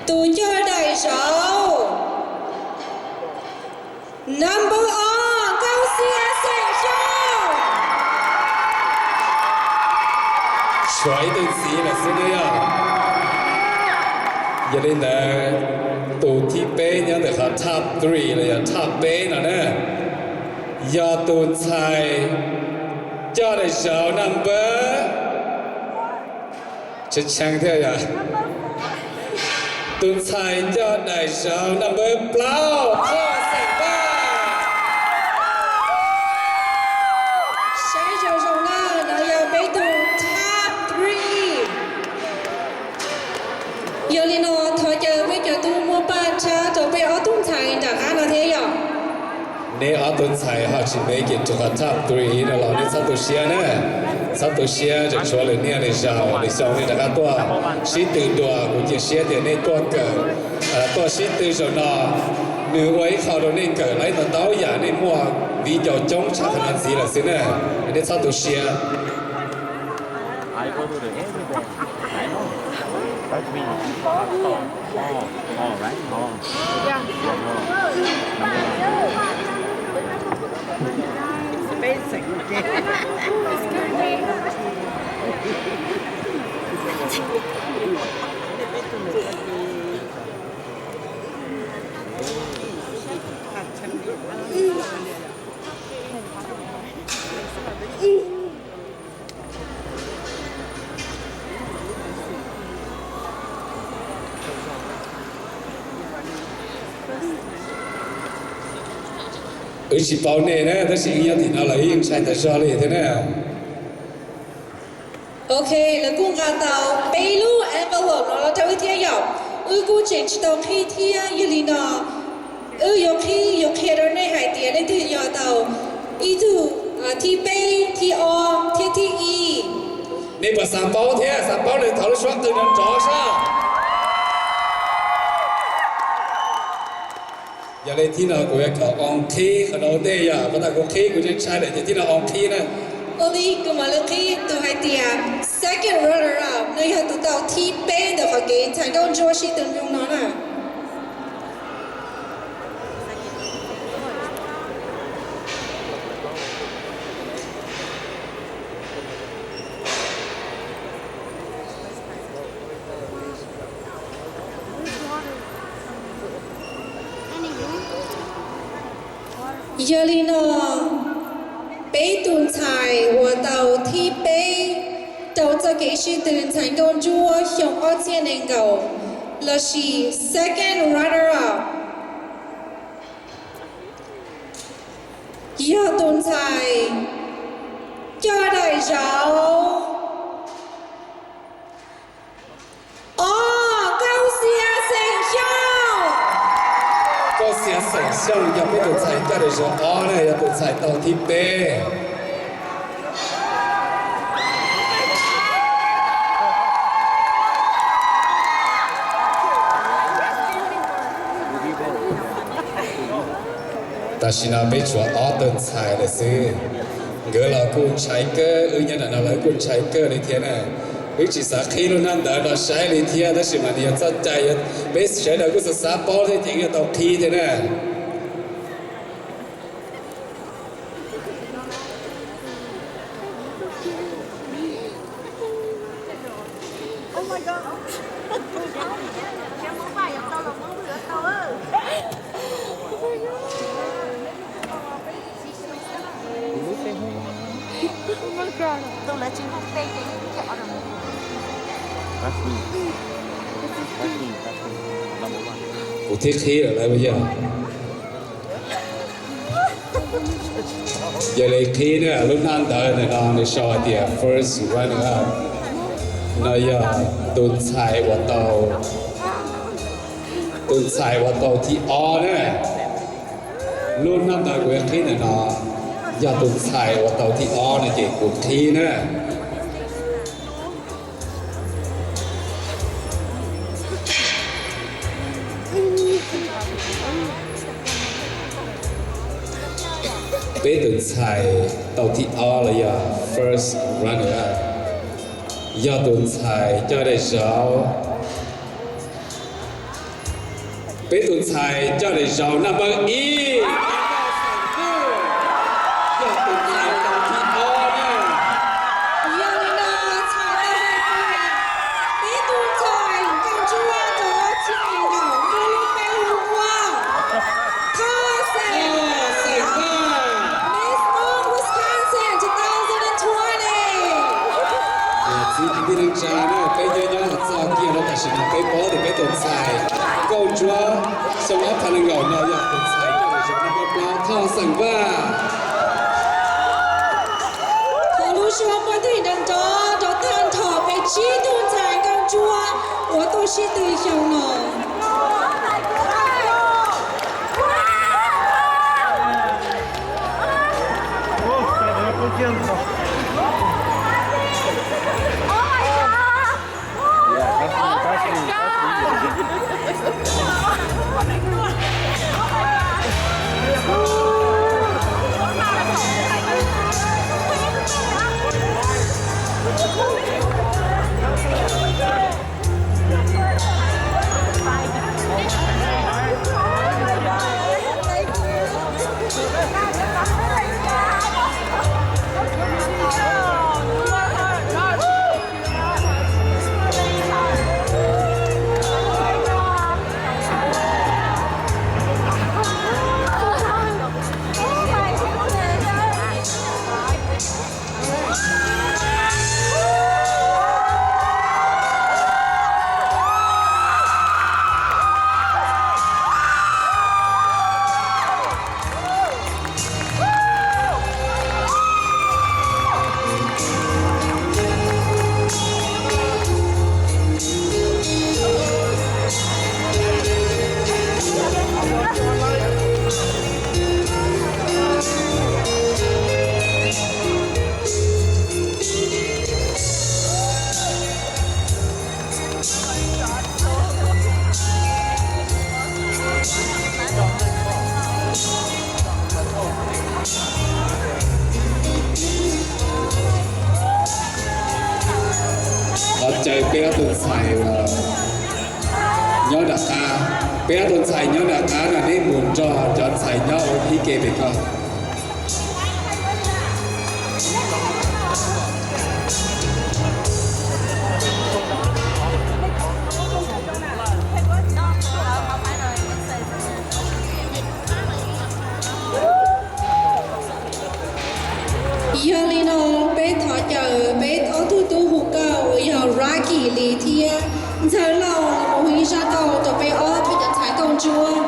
Tus coj daim zauv, number ob, Nkauj Xia xeem Xyooj. Tshuav ib tug ntxiv lawm xwb na yog. Yog li ntawd, tus thib peb nyob ntawm qhov top three los yog top peb no na, yog tus ntxhais coj daim zauv number, tshee tshee thiab yog, tus ntxhais coj daim zauv number plaub, Phoj xeem Paj. Saib zoo zoo na, no yog peb tug top three. Yog li no thov caw peb cov tub muab paj tshab rau peb ob tug ntxhais nram qab no thiab yom. Neb ob tug ntxhais ho tsis make it rau qhov top three no los nej txhob tu siab na. Txhob tu siab, tseem tshuav lwm niaj lwm zaus lwm xyoo nej rov qab tuaj sib tw dua. Kuv cia siab tias nej tuaj kawm, tuaj sib tw zaum no, nws ua ib qho rau nej kawm laib tau ntau yam, nej muaj viv ncaus coob tshaj qhov no ntxiv lawm xwb na. Nej txhob tu siab. Wb tsis paub nej na, tab sis wb nyob tim no los wb yeej ntshai tas zog li thiab na. Ok, lawv kuj nqa tau peb lub envelope no los rau wb thiab yom. Wb kuj tseem tsis tau qhib thiab, yog li no wb yuav qhib, yuav qhia rau nej hais tias leej twg yog tau ib tug, thib peb, thib ob thiab thib ib. Nej puas xav paub thiab? Xav paub los thov lub suab qw nrov nrov sab. Yog li thib no kuv yuav kom oo qhib qhov no ua ntej, yog puas tas kuv qhib, kuv ntshai lawm ces thib no oo qhib na. Ua li kuv mam li qhib tus hais tias second runner up no yog tus tau thib peb ntawm qhov kev ntxhais nkauj ntsuab sib tw nyoog no na. Yog li no, peb tus ntxhais uas tau thib peb rau txoj kev sib tw ntxhais nkauj ntsuab xyoo ob txhiab nees nkaum lossis second runner up yog tus ntxhais coj daim zauv ob, Nkauj Xia xeem Xyooj. Nkauj Xia xeem Xyooj yog peb tus ntxhais coj daim zauv ob na, yog tus ntxhais tau thib peb. Tam sim no peb tshuav ob tug ntxhais lawm xwb. Nkawd los kuj ntshai kawg, wb nyob ntawm no los kuj ntshai kawg li thiab na. Wb tsis xav qhib lub hnab ntawv no saib li thiab, tab sis mas nws yog txoj cai, peb sawv daws kuj xav xav paub thiab ces wb yuav tau qhib thiab na. Kuv thib qhib lawm lauj yog. Yog li qhib na, lub hnab ntawv ntawm no nws sau hais tias first runner up no yog tus ntxhais uas tau, tus ntxhais uas tau thib ob na. Lub hnab ntawv kuv yuav qhib ntawm no yog tus ntxhais uas tau thib ob no ces kuv qhib na. Peb tus ntxhais tau thib ob los yog first runner up yog tus ntxhais coj daim zauv Peb tus ntxhais coj daim zauv naj npawb ib, yog tus ntxhais nkaus thib ob na. Yog li no, txhais tau hais tias peb tus ntxhais nkaus ntsuab rov tsis nkaum nkaus lub npe hu ua Thoj Xeem Vaj, Miss North Wisconsin two thousand twenty. Txiv kwv tij neej tsa na, peb nyob nyob txog kiag rau tam sim no peb paub tias peb tus ntxhais nkauj ntsuab xyoo ob phav nees nkaum no yog tus ntxhais coj daim zauv naj npawb plaub Thoj Xeem Vaj. Thov lub suab muab tig nrov nrov rau tag nrho peb tsib tug ntxhais nkauj ntsuab uas tuaj sib tw xyoo no. Qhov caw peb ob tug ntxhais uas nyob nram qab, peb ob tug ntxhais nyob nram qab no, neb mus nrog cov ntxhais nyob ua ib ke pem ko. Yog li no, peb thov caw peb ob tug tub hu nkauj uas yog Rocky Lis thiab Ntxawg Lauj los mus hu ib zaj nkauj rau peb ob peb cov ntxhais nkauj ntsuab.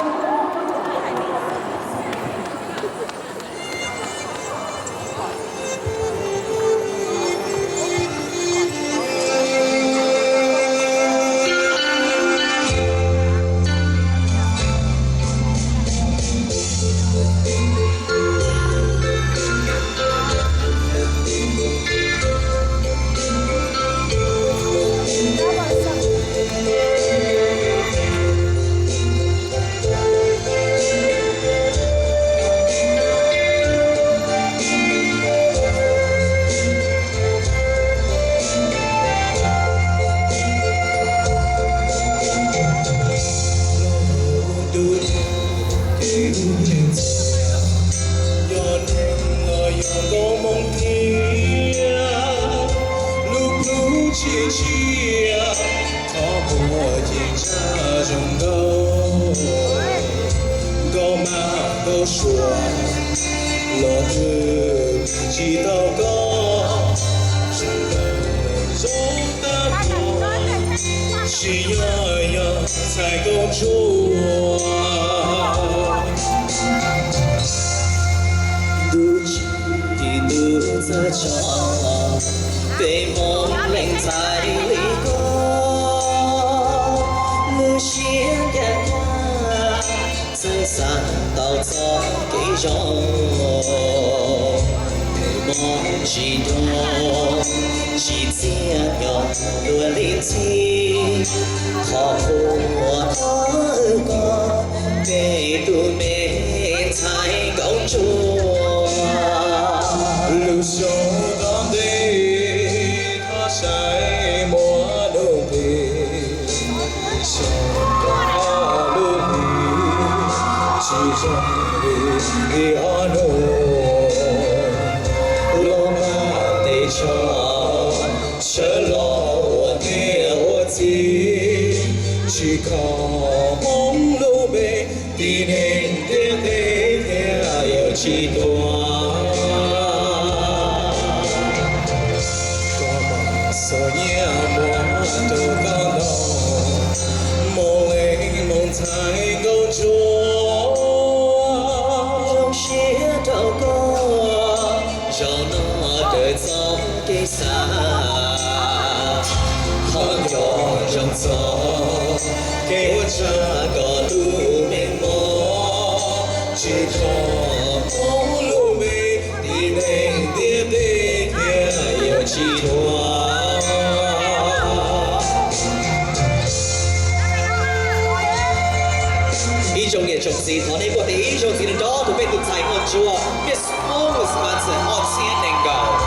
Yog neeg los yog nkauj Hmoob thiab, lub plhu tsis tshiab, qhov muag ces tshaj zoo nkauj, nkauj mab nkauj suav los twg tsis tau koj, zoo nkauj zoo tag nrho, tsis yog yog ntxhais nkauj ntsuab. Ntuj tsim ntuj txawj tso, peb Hmoob leej ntxhais li koj, lub siab ncaj ncaj, txawj xav tau txoj kev zoo, peb Hmoob tsis nrog, tsis txiag nyo luag li ntxhi, qhov qhuas thov wb koj, peb tus me ntxhais nkauj ntsuab. Lub xyoo tom ntej thov saib muaj nuj nqis, xyoo tom qab lub hli Tsis kho Hmoob lub npe, tib neeg ntiaj teb thiaj yuav tsis tuag. Koj muab txoj nyiaj muag rau koj ntau, mus leej mus ntxhais nkauj ntsuab. Zoo siab rau koj, zaum no raws txoj kev xav. Thov nco zoo txog kev ua tshaj koj lub meej mom, tsis kho Hmoob lub npe, tib neeg ntiaj teb thiaj yuav tsis tuag. Ib zaug niam tsoom txiv, thov nej npuaj tes ib zaug ntxiv no rau peb tus ntxhais nkauj ntsuab Miss Hmoob Wisconsin ob txhiab nees nkaum.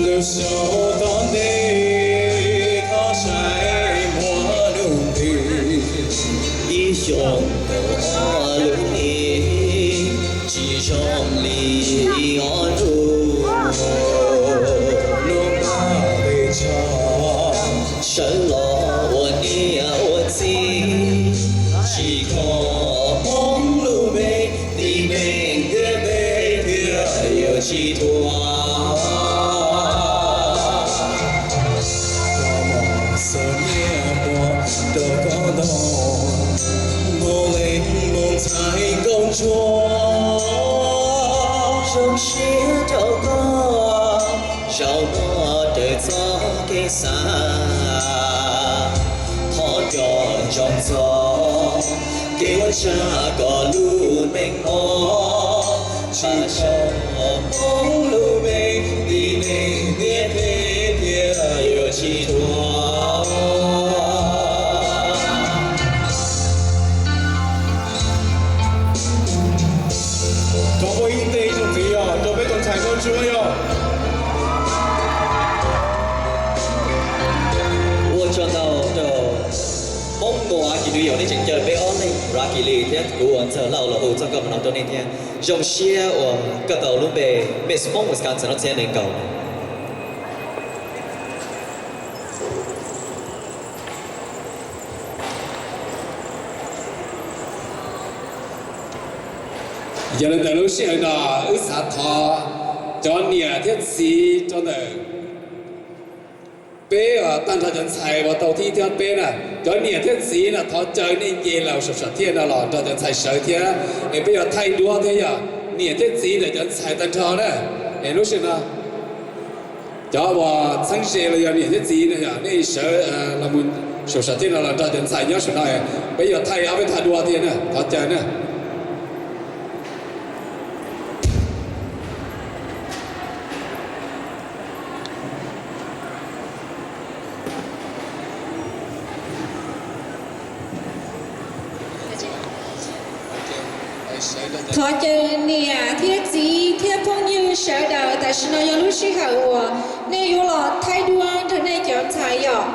Lub xyoo tom ntej thov saib muaj lub npe, ib xyoos tau ob lub npe, tsis zoo li ob lub. Lub npe tsho sawv los ua niam ua txiv, tsis kho Hmoob lub npe, tib neeg ntiaj teb thiaj yuav tsis tuag. Koj muab txoj nyiaj muag rau koj ntau, mus leej mus ntxhais nkauj ntsuab. Zoo siab rau koj, zaum no raws txoj kev xav. Thov nco zoo txog kev ua tshaj koj lub meej mom, tsis kho Hmoob lub npe, tib neeg ntiaj teb thiaj yuav tsis tuag. Thov npuaj ib teg ib zaug ntxiv os rau peb tus ntxhais nkauj ntsuab yog. Ua tsaug ntau rau Hmoob Muas Kis Nws Yaum, nej tseem caw peb ob leeg Rav Kis Lis thiab kuv uas Ntxawg Lauj los hu txoj nkauj no rau nej thiab. Zoo siab uas koj tau lub npe Miss Hmoob Wisconsin ob txhiab nees nkaum. Yog li ntawd lub sij hawm no wb xav thov cov niam thiab txiv rau ntawm peb uas tag nrho cov ntxhais uas tau thib ib thiab peb na, cov niam thiab txiv no thov caw nej nce los saum sam thiaj no los nrog cov ntxhais sawv thiab, es peb yuav thaij duab thiab yog niam thiab txiv ntawm cov ntxhais tag nrho na. Es lub sij hawm no cov uas txheeb ze los yog niam thiab txiv no yog nej sawv los mus saum sam thiaj no los nrog cov ntxhais nyob saum no, peb yuav thaij ob peb thaj duab thiab na, thov caw na. Thov caw niam thiab txiv thiab phooj ywg sawv daws, tam sim no yog lub sij hawm uas nej yuav los thaij duab nrog nej cov ntxhais yom.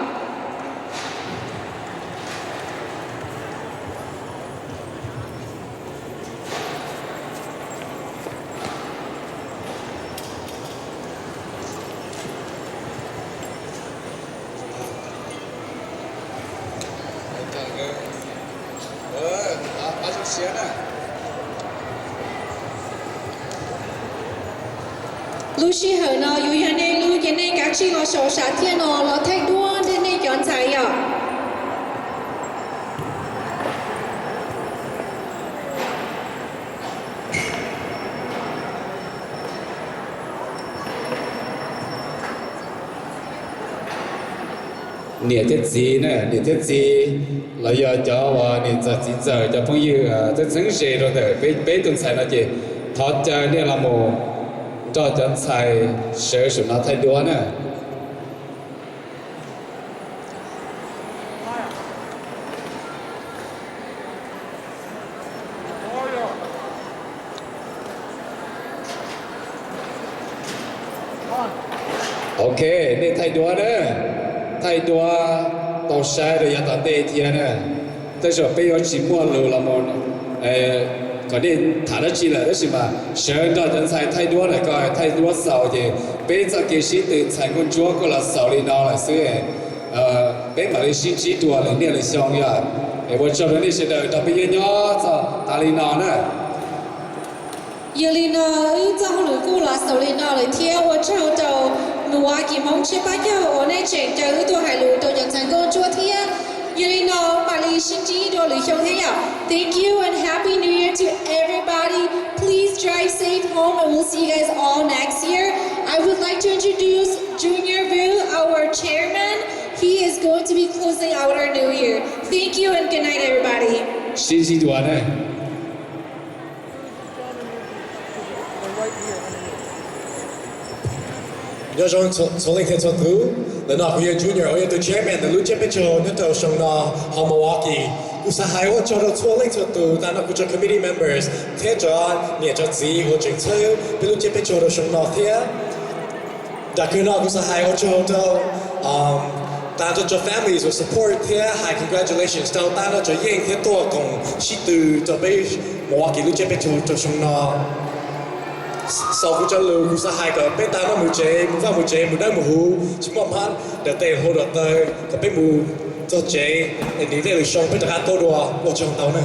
Lub sij hawm no yuav yog nej lub, ces nej kav tsij los saum sam thiaj no los thaij duab nrog nej cov ntxhais yom. Niam thiab txiv na, niam thiab txiv los yog cov uas niam ntxawm txiv ntxawm, cov phooj ywg txheeb txheeb ze rau ntawm peb tus ntxhais no ces thov caw nej los mus nrog cov ntxhais sawv saum no thaij duab na. Ok, nej thaij duab na, thaij duab tau saib rau yav tom ntej thiab na. Tej zaum peb yuav tsis muaj lus los mus kom nej tham dab tsi lawm, tab sis mas sawv nrog cov ntxhais thaij duab na, koj thaij duab xaus ces peb txoj kev sib tw ntxhais nkauj ntsuab kuj los xaus li no lawm xwb. Peb mam li sib ntsib dua lwm niaj lwm xyoo yog. Es ua tsaug rau nej sawv daws nrog peb nyob nyob txog tas li no na. Yog li no, wb txoj hauj lwm kuj los xaus li no lawm thiab ua tsaug rau Milwaukee Hmoob Tshiab Pab Caug uas nej tseem caw wb tuaj hais lus rau cov ntxhais nkauj ntsuab thiab. Yog li no, mam li sib ntsib dua lwm xyoo thiab yom. Thank you and happy new year to everybody. Please drive safe home and we'll see you guys all next year. I would like to introduce Junior Vu, our chairman. He is going to be closing out our new year. Thank you and good night, everybody. Sib ntsib dua na. Nyob zoo txhua leej thiab txhua tus, ntawm no kuv yog Junior uas yog tus chairman ntawm lub tsiab peb caug nyob rau xyoo no hauv Milwaukee. Kuv xav hais ua tsaug rau txhua leej txhua tus, tas no kuv cov committee members thiab cov niam cov txiv uas tseem txhawb peb lub tsiab peb caug rau xyoo no thiab. Nram kawg no kuv xav hais ua tsaug rau tas rau cov families uas support thiab hais congratulations rau tas no cov yeej thiab tuaj koom sib tw rau peb Milwaukee lub tsiab peb caug rau xyoo no. Xaus kuv cov lus, kuv xav hais kom peb tas no mus tsev, mus vaj mus tsev, mus dawb mus huv, tsis muaj hmab dam tes hluav dam taw, kom peb mus txog tsev es nws tej lwm xyoo peb rov qab tuaj dua. Ua tsaug ntau na.